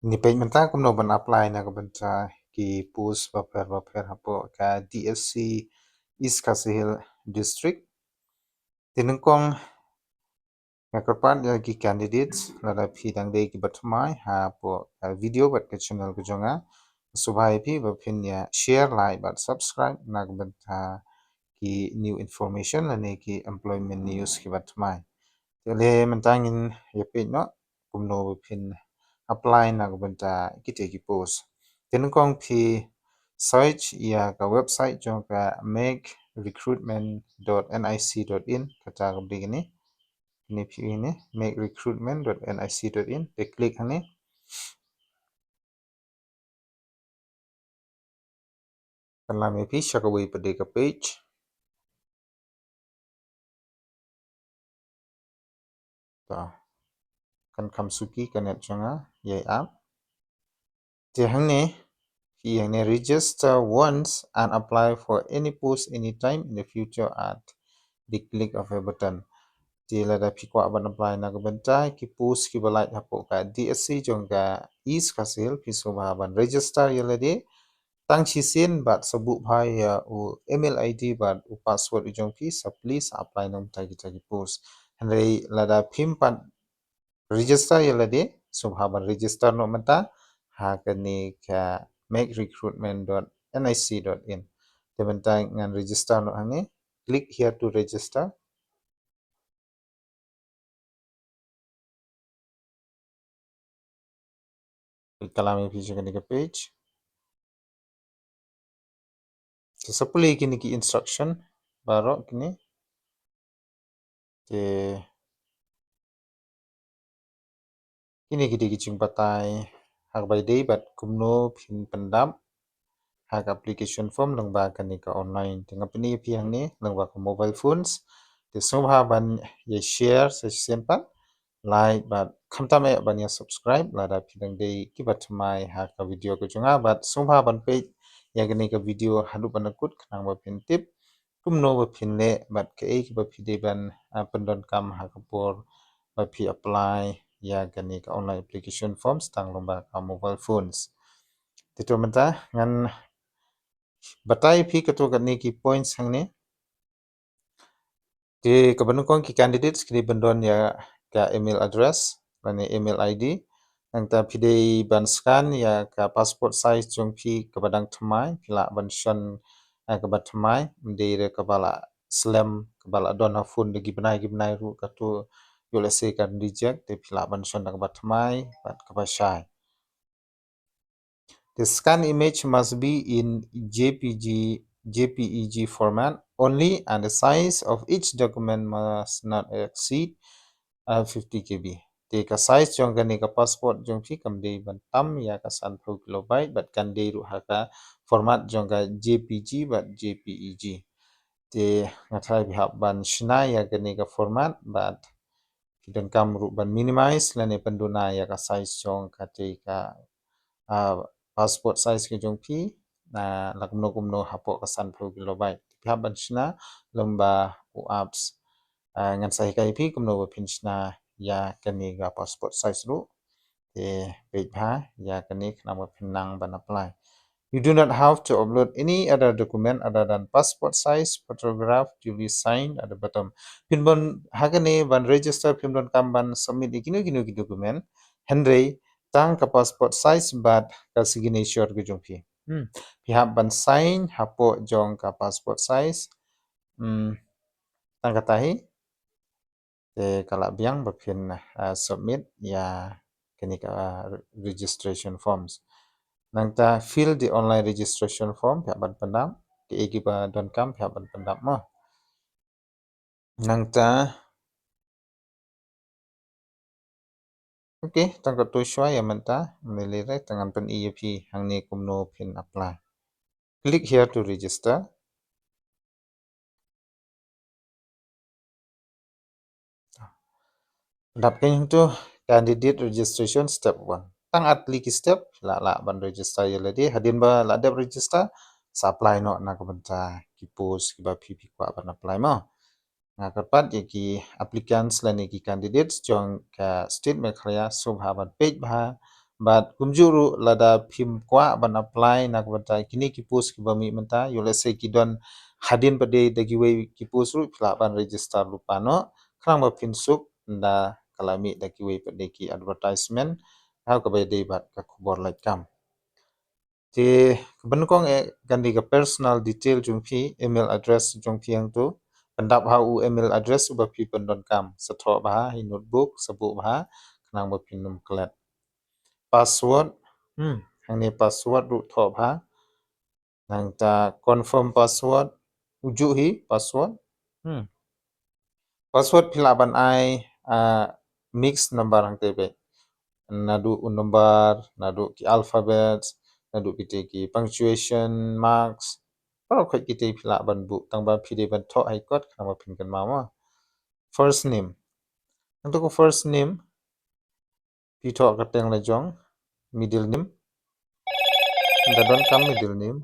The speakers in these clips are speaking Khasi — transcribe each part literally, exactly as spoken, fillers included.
Ngi peit mynta kumno ban apply na ka bynta ki post bapher bapher hapoh ka D S C East Khasi Hills District. Te nyngkong nga kyrpad ïa ki candidates, lada phi dang dei kiba thymmai hapoh ka video bad ka channel ka jong nga, sngewbha ïa phi ba phin ïa share, like bad subscribe na ka bynta ki new information lane ki employment news kiba thymmai. Te mynta ngin ïa peit noh kumno ba phin apply na ka bynta kita ki post. Te nyngkong phi search ïa ka website jong ka make recruitment dot N I C dot in, kata ka bri kane. Kane phi ïohi ne, make recruitment dot N I C dot in. Te click hangne. Kan lam ïa phi sha kawei pat de ka page. Ta. Kan kham suki ka net jong nga, ïai ap. Te hangne, phi hangne, register once and apply for any post anytime in the future at the click of a button. Te lada phi kwah ban apply na ka bynta ki post kiba lait hapoh ka D S C jong ka East Khasi Hills, phi sngewbha ban register ïa lade tang shisien bad sa buh bha ïa u email I D bad u password u jong phi, sa plie sa apply noh mynta kita ki post. Hynrei lada phim pat register ïa lade, sngewbha ban register noh mynta ha kane ka make recruitment dot N I C dot in. Te mynta ngan register noh hangne, click here to register. Ka lam ïa phi sha kane ka page. Te sa pule kine ki instruction baroh kine. Te kine ki dei ki jingbatai ha kaba ïadei bad kumno phin pyndap ha ka application form lyngba kane ka online. Te nga pyni ïa phi hangne lyngba ka mobile phones. Te sngewbha ban ïa share sa shisien pat, like bad khamtam eh ban ïa subscribe lada phi dang dei kiba thymmai ha ka video ka jong nga, bad sngewbha ban peit ïa kane ka video haduh ban da kut khnang ba phin tip kumno ba phin leh bad kaei kaba phi dei ban, ah, pyndonkam ha ka por ba phi apply ïa kane ka online application forms tang lyngba ka mobile phones. Te to mynta ngan batai phi kato katne ki points hangne. Te kaba nyngkong ki candidates ki dei ban don ïa ka email address lane email I D. Nangta phi dei ban scan ïa ka passport size jong phi kaba dang thymmai, phi lah ban shon, eh, kaba thymmai, ym dei re kaba la slem, kaba la don ha phone da ki bnai ki bnai ruh kato, ïoh lehse kan reject, te phi lah ban shon da kaba thymmai bad kaba shai. The scan image must be in J P G, J P E G format only, and the size of each document must not exceed, uh, fifty K B. Te ka size jong kane ka passport jong phi kam dei ban tam ïa ka sanphew kilobyte, bad kan dei ruh ha ka format jong ka J P G bad J P E G. Te nga tharai phi hap ban shna ïa kane ka format bad phi donkam ruh ban minimize lane pynduna ïa ka size jong kata ka, ah, passport size ka jong phi, ah, la kumno kumno hapoh ka sanphew kilobyte. Phi hap ban shna lyngba u apps. Ah, ngan sa hikai phi kumno ba phin shna ïa kane ka passport size ruh. Te peit bha ïa kane khnang ba phin nang ban apply. You do not have to upload any other document other than passport size photograph duly signed at the bottom. Phin ban ha kane ban register phim donkam ban submit ïa kino kino ki document. Hynrei tang ka passport size bad ka signature ka jong phi. Hmm. Phi hap ban sign hapoh jong ka passport size. Hmm. Tang kata hi. Te ka la biang ba phin, ah, submit ïa kane ka, ah, registration forms. Nangta fill the online registration form, phi hap ban pyndap, kiei kiba donkam phi hap ban pyndap mo. Nangta, okay, tang katto shuwa ïa mynta, mynta lei re, tang ngan pyni ïa phi hangne kumno phin apply. Click here to register. Dap kein hangto candidate registration step one. Tang ar tylli ki step, la lah ban register ïa lade, hadien ba la dep register, sa apply noh na ka bynta ki post kiba phi phi kwah ban apply mo. Nga kyrpad ïa ki applicants lane ki candidates jong ka State Meghalaya sngewbha ban peit bha Bad kumjuh ruh lada phim kwah ban apply na ka bynta kine ki post kiba mih mynta, ïoh lehse ki don hadien pat de da kiwei ki post ruh, phi lah ban register lypa noh khnang ba phin suk ynda ka la mih da kiwei pat de ki advertisement ha kaba ïadei bad ka khubor lait kam. Te kaba nyngkong eh, kane ka personal detail jong phi, email address jong phi hangto. Pyndap ha u email address uba phi pyndonkam. Sa thoh bha ha i notebook, sa buh bha ha, khnang ba phin ym klet. Password, hmm, hangne password ruh thoh bha ha. Nangta confirm password, ujuh hi password. Hmm. Password phi lah ban ai, ah, mixed number hangtei beit. Naduh u number, naduh ki alphabets, naduh kite ki punctuation marks. Baroh khoit kite phi lah ban buh, tang ba phi dei ban thoh ha i kot, khnang ba phin kynmaw mo. First name. Hangto ka first name, phi thoh kyrteng la jong. Middle name. Ynda donkam middle name.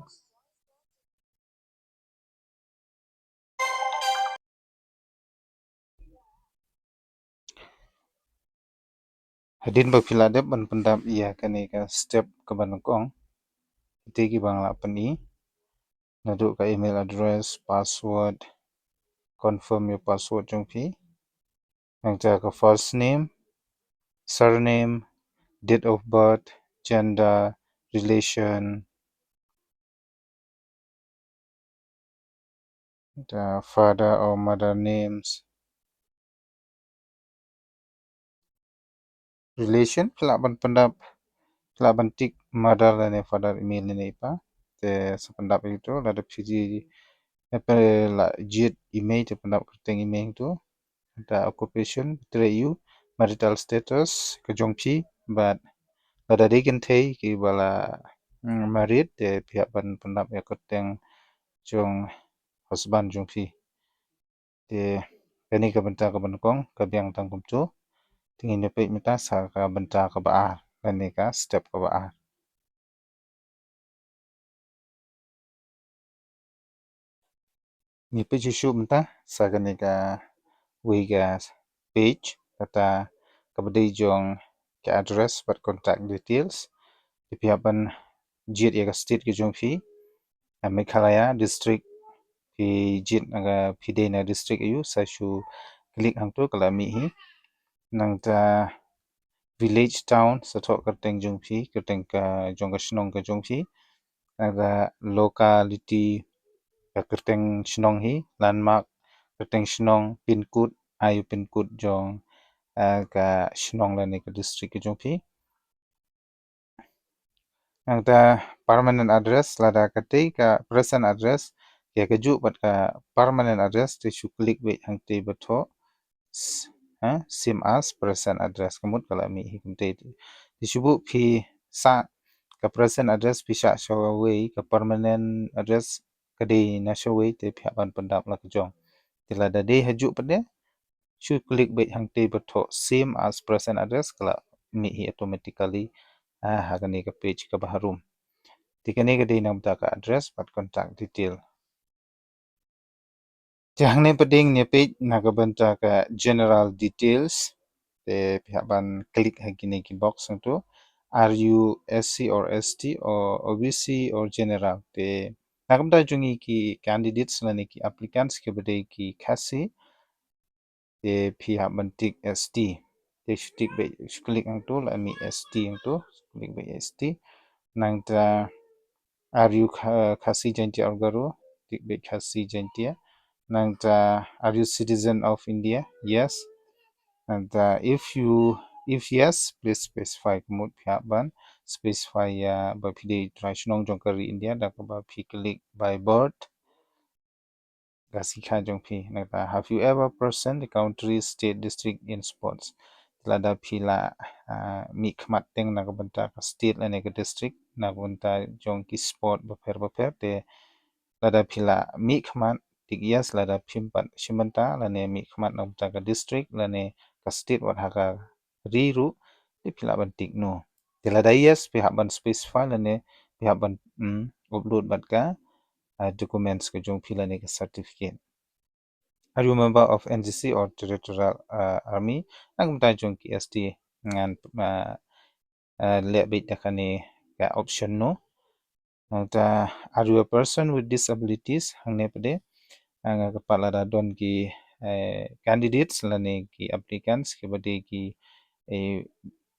Hadien ba phi la dep ban pyndap ïa kane ka step kaba nyngkong, kite kiba nga la pyni, naduh ka email address, password, confirm your password jong phi. Nangta ka first name, surname, date of birth, gender, relation, the father or mother names. Relation, phi lah ban pyndap, phi lah ban tick mother lane father, i mei lane i pa. Te sa pyndap ïa kito, lada phi, eh, phi la jied i mei te pyndap kyrteng i mei hangto. Nangta occupation, trei ïa u, marital status ka jong phi, bad lada dei kynthei kiba la, mm, married, te phi hap ban pyndap ïa kyrteng jong husband jong phi. Te kane ka bynta kaba nyngkong ka biang tang kumto. Te ngin ïa peit mynta sa ka bynta kaba ar, lane ka step kaba ar. Ngi peit shuh shuh mynta sa kane kawei ka page, kata kaba dei jong ka address bad contact details. Te phi hap ban jied ïa ka state ka jong phi. Ah, Meghalaya, district, phi jied na ka, phi dei na district aiu, sa shu click hangto ka la mih hi. Nangta village, town, sa thoh kyrteng jong phi, kyrteng ka jong ka shnong ka jong phi. Nangta locality, ka kyrteng shnong hi, landmark, kyrteng shnong, pin code, ai u pin code jong, eh, ka shnong lane ka district ka jong phi. Nangta permanent address, lada katei ka present address ïa kajuh bad ka permanent address, te shu click beit hangtei ba thoh s-, ha, same as present address, ka mut ka la mih hi kumtei. Te shu buh phi sah ka present address, phi shah shawei ka permanent address ka dei na shawei, te phi hap ban pyndap la ka jong. Te lada dei hajuh pat de, shu click beit hangtei ba thoh same as present address, ka la mih hi automatically, ah, ha kane ka page kaba harum. Te kane ka dei na ka bynta ka address bad contact detail. Te hangne pat de ngin ïa peit na ka bynta ka general details. Te phi hap ban click ha kine ki box hangto. Are you S C or S T or O B C or general? Te na ka bynta jong ngi ki candidates lane ki applicants kiba dei ki Khasi, te phi hap ban tick S T. Te shu tick beit, shu click hangto, la mih S T hangto, click beit S T. Nangta, are you Kha-, Khasi, Jaintia or Garo? Tick beit Khasi, Jaintia. Nangta, are you citizen of India? Yes. Nangta, if you, if yes, please specify, ka mut phi hap ban specify ïa ba phi dei trai shnong jong ka ri India, da kaba phi click by birth. Ka sikha jong phi. Nangta, have you ever present the country, state, district in sports? Lada phi la, ah, mihkhmat teng na ka bynta ka state lane ka district, na ka bynta jong ki sport bapher bapher, te lada phi la mihkhmat, tick yes. Lada phim pat shim bynta lane mihkhmat na ka bynta ka district lane ka state wat ha ka ri ruh, te phi lah ban tick no. Te lada yes, phi hap ban specify lane phi hap ban, mm, upload bad ka, ah, documents ka jong phi lane ka certificate. Are you a member of N C C or Territorial, ah, Army? Na ka bynta jong ki S T ngan, ah, eh, leh beit da kane ka option no. Nangta, are you a person with disabilities? Hangne pat de, eh, nga kyrpad lada don ki, eh, candidates lane ki applicants kiba dei ki, eh,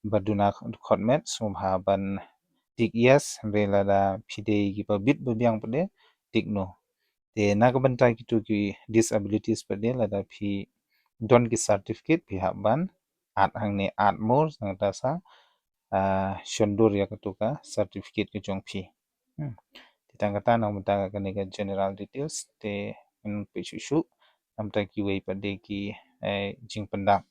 ba duna khot met, sngewbha ban tick yes, hynrei lada phi dei kiba bit ba biang pat de, tick no. Te na ka bynta kito ki disabilities pat de, lada phi don ki certificate, phi hap ban add hangne, add more, nangta sa, ah, shon dur ïa kato ka certificate ka jong phi. Hmm. Te tang kata na ka bynta kane ka general details, te ngin peit shuh shuh na ka bynta kiwei pat de ki, eh, jingpyndap.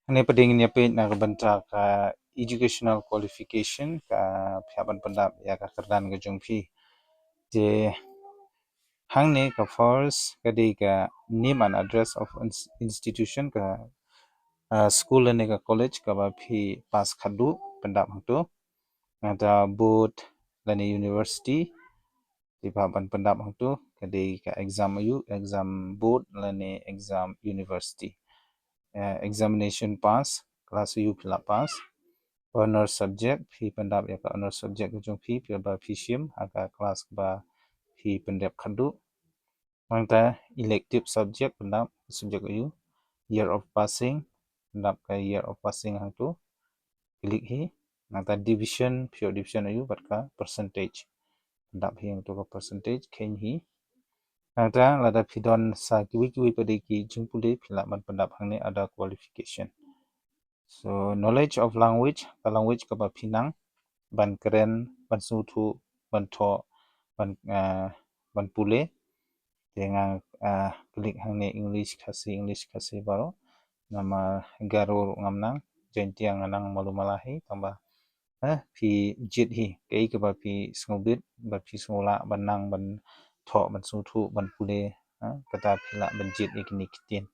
Hangne pat de ngin ïa peit na ka bynta ka educational qualification, ka phi hap ban pyndap ïa ka kyrdan ka jong phi. Te hangne ka first ka dei ka name and address of ins-, institution, ka, ah, school lane ka college kaba phi pass khadduh, pyndap hangto. Nangta board lane university, phi hap ban pyndap hangto, ka dei ka exam aiu, exam board lane exam university. Eh, examination pass, class aiu phi la pass. Honor subject, phi pyndap ïa ka honor subject ka jong phi, phi ba phi shim ha ka class ba phi pyndep khadduh. Nangta elective subject, pyndap subject aiu. Year of passing, pyndap ka year of passing hangto. Click hi. Nangta division, phi ïoh division aiu bad ka percentage. Pyndap hi hangto ka percentage, kheiñ hi. Nangta lada phi don sa kiwei kiwei pat de ki jingpule, phi lah ban pyndap hangne other qualification. So, knowledge of language, ka language kaba phi nang ban kren, ban sngewthuh, ban thoh, ban, ah, ban pule. Te nga, ah, click hangne English, Khasi, English, Khasi baroh. Namar Garo ruh ngam nang, Jaintia nga nang malu mala hi, tangba, eh, phi jied hi, kaei kaba phi sngewbit, ba phi sngewlah ban nang, ban thoh, ban sngewthuh, ban pule, eh, kata phi lah ban jied ïa kine ki ktien.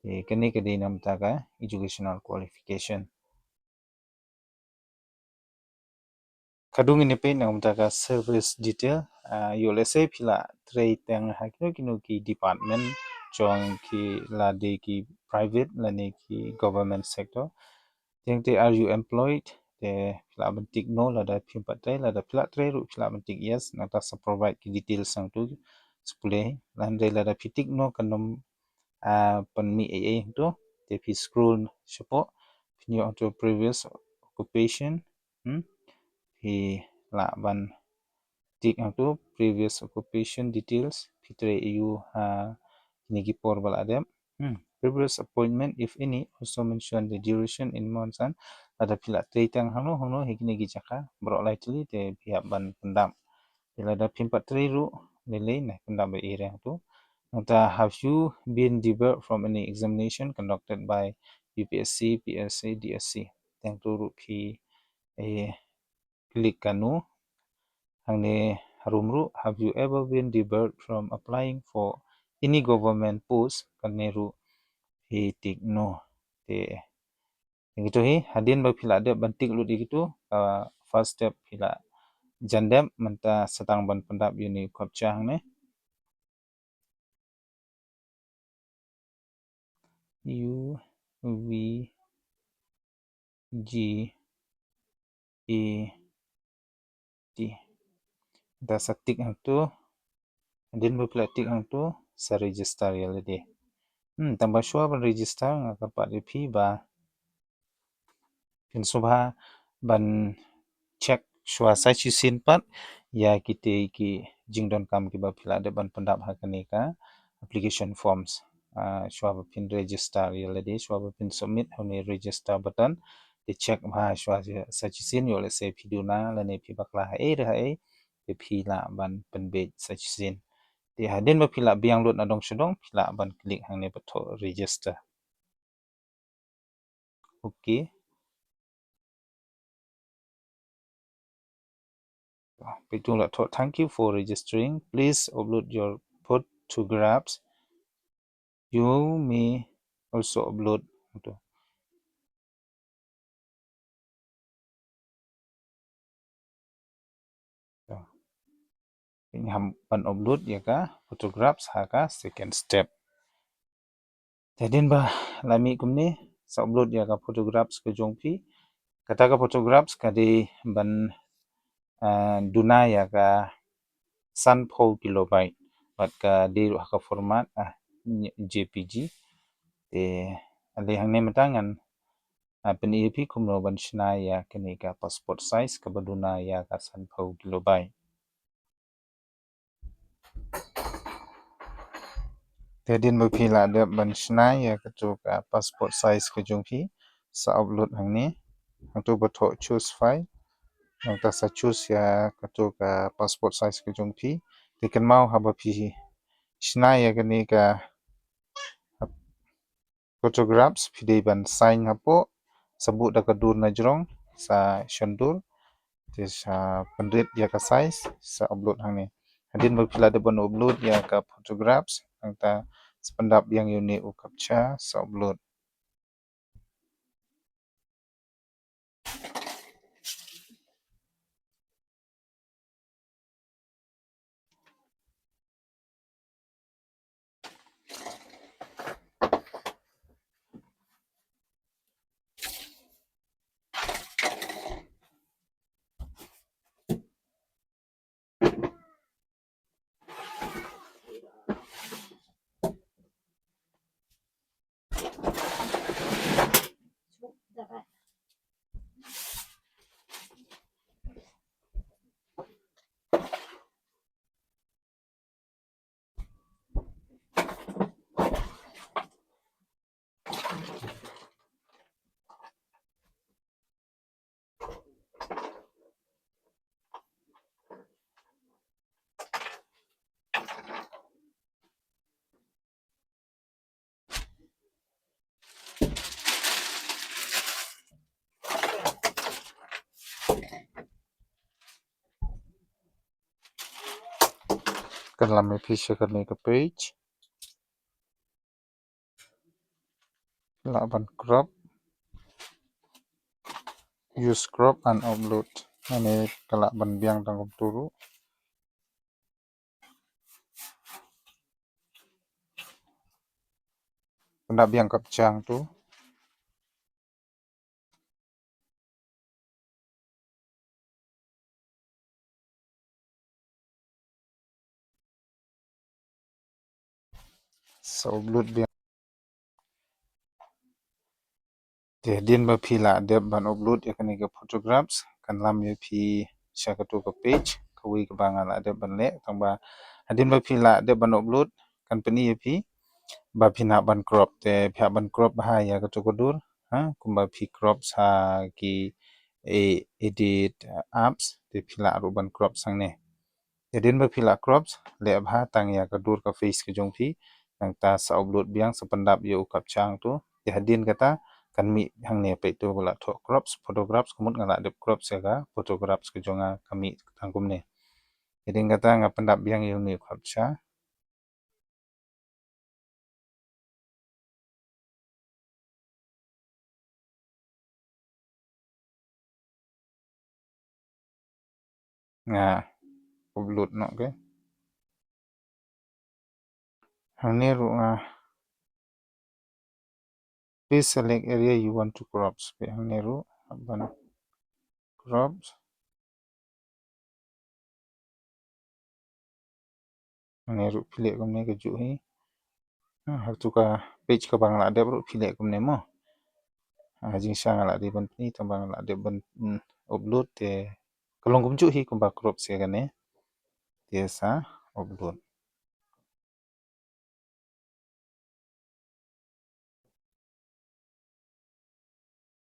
Te kane ka dei na ka bynta ka educational qualification. Khadduh ngin ïa peit na ka bynta ka service detail. Ah, ïoh lehse phi lah trei tang ha kino kino ki department, jong ki, la dei ki private lane ki government sector. Teng te, are you employed? Te phi lah ban tick no lada phim pat trei, lada phi lah trei ruh phi lah ban tick yes, nangta sa provide ki details hangto, sa pule. Hynrei lada phi tick no kan ym, ah, pynmih ei ei hangto. Te phi scroll shapoh, phin ïoh hangto previous occupation. Hmm? Phi lah ban tick hangto, previous occupation details, phi trei aiu ha kine ki por ba la dep. Hmm. Previous appointment, if any, also mention the duration in months and, lada phi lah trei tang hangno hangno ha kine ki jaka baroh lai tylli, te phi hap ban pyndap. Te lada phim pat trei ruh, lei lei na pyndap ba ei ei hangto. Nangta, have you been debarred from any examination conducted by U P S C, P S C, D S C? Te hangto ruh phi, eh, click kano. Hangne harum ruh, have you ever been debarred from applying for any government post? Kane ruh phi tick no. Te, te kito hi, hadien ba phi lah dep ban tick lut ïa kito, ah, first step phi lah jan dep, mynta sa tang ban pyndap ïa une u captcha hangne. U V G A T. Da sa tick hangto. Hadien ba phi la tick hangto, sa register ïa lade. Hmm, tang ba shuwa ban register nga kyrpad ïa phi ba phin sngewbha ban check shuwa sa shisien pat ïa kitei ki jingdonkam kiba phi la dep ban pyndap ha kane ka application forms. Ah, shuwa ba phin register ïa lade, shuwa ba phin submit ha une register button, te check bha shuwa sa shisien, ïoh lehse phi duna lane phi bakla ha ei re ha ei, te phi lah ban pynbeit sa shisien. Te hadien ba phi lah biang lut na dong sha dong, phi lah ban click hangne ba thoh register. Okay. Peit to la thoh, "Thank you for registering. Please upload your photographs. You may also upload." Phi hap ban upload ïa ka photographs ha ka second step. Te hadien ba la mih kumne, sa upload ïa ka photographs ka jong phi. Kata ka photographs ka dei ban, ah, duna ïa ka sanphew kilobyte. Bad ka dei ruh ha ka format, ah, JPG. Te ale hangne mynta ngan, ah, pyni ïa phi kumno ban shna ïa kane ka passport size kaba duna ïa ka sanphew kilobyte. Te hadien ba phi la dep ban shna ïa kato ka passport size ka jong phi, sa upload hangne. Hangto ba thoh choose file. Nangta sa choose ïa kato ka passport size ka jong phi. Te kynmaw haba phi shna ïa kane ka photographs phi dei ban sign hapoh, sa buh da ka dur na jrong, sa shon dur, te sa pynrit ïa ka size, sa upload hangne. Hadien ba phi la dep ban upload ïa ka photographs, nangta sa pyndap biang ïa une u captcha, sa upload. Kan lam ïa phi sha kane ka page. Lah ban crop. Use crop and upload. Nane ka lah ban biang tang kumtu ruh. Pyndap biang ka pyrshang tu. Sa upload biang. Te hadien ba phi la dep ban upload ïa kane ka photographs, kan lam ïa phi sha katu ka page kawei kaba nga la dep ban leh, tang ba hadien ba phi la dep ban upload kan pyni ïa phi ba phin hap ban crop. Te phi hap ban crop bha ïa katu ka dur, ha, kumba phi crop ha ki, eh, edit, eh, apps, te phi lah ruh ban crop hangne. Te hadien ba phi la crop, leh bha tang ïa ka dur ka face ka jong phi, nangta sa upload biang, sa pyndap ïa u captcha tu. Te hadien kata kan mih hangne, peit tu ba la thoh crop photographs, ka mut nga la dep crop ïa ka photographs ka jong nga, ka mih tang kumne. Hadien kata nga pyndap biang ïa une u captcha. Nga upload noh, okay. Hangne ruh nga, please select area you want to crop. Peit hangne ruh, hap ban crop. Hangne ruh phi leh kumne kajuh hi. Ha, ha tu ka page kaba nga la dep ruh phi leh kumne mo. Ha, jingshisha nga la dei ban pyni tang ba nga la dep ban, mm, upload te ka long kumjuh hi kumba crop ïa kane. Te sa upload.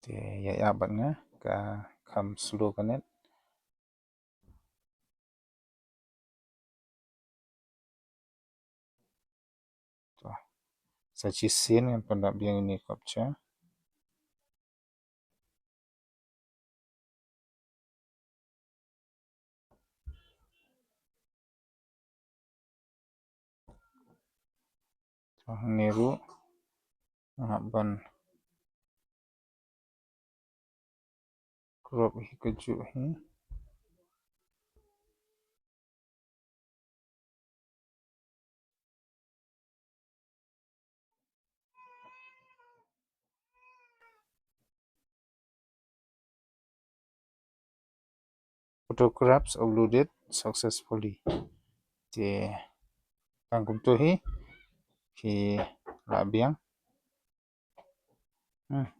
Te ïa ïa bad nga ka kham slow ka net. To. Sa shisien ngan pyndap biang ïa une u captcha. To, hangne ruh nga hap ban crop hi kajuh hi. Photographs uploaded successfully. Te tang kumto hi ki la biang. Hmm.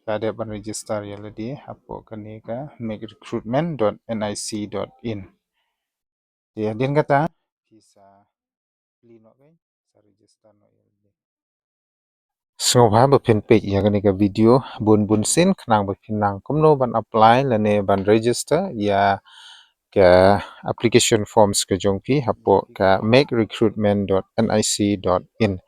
Ka dep ban register ïa lade hapoh kane ka make recruitment dot N I C dot in. Te hadien kata ki sa plie noh, ki sa register noh ïa lade. Sngewbha ba phin peit ïa kane ka video bun bun sien khnang ba phin nang kumno ban apply lane ban register ïa ka application forms ka jong phi hapoh ka make recruitment dot N I C dot in.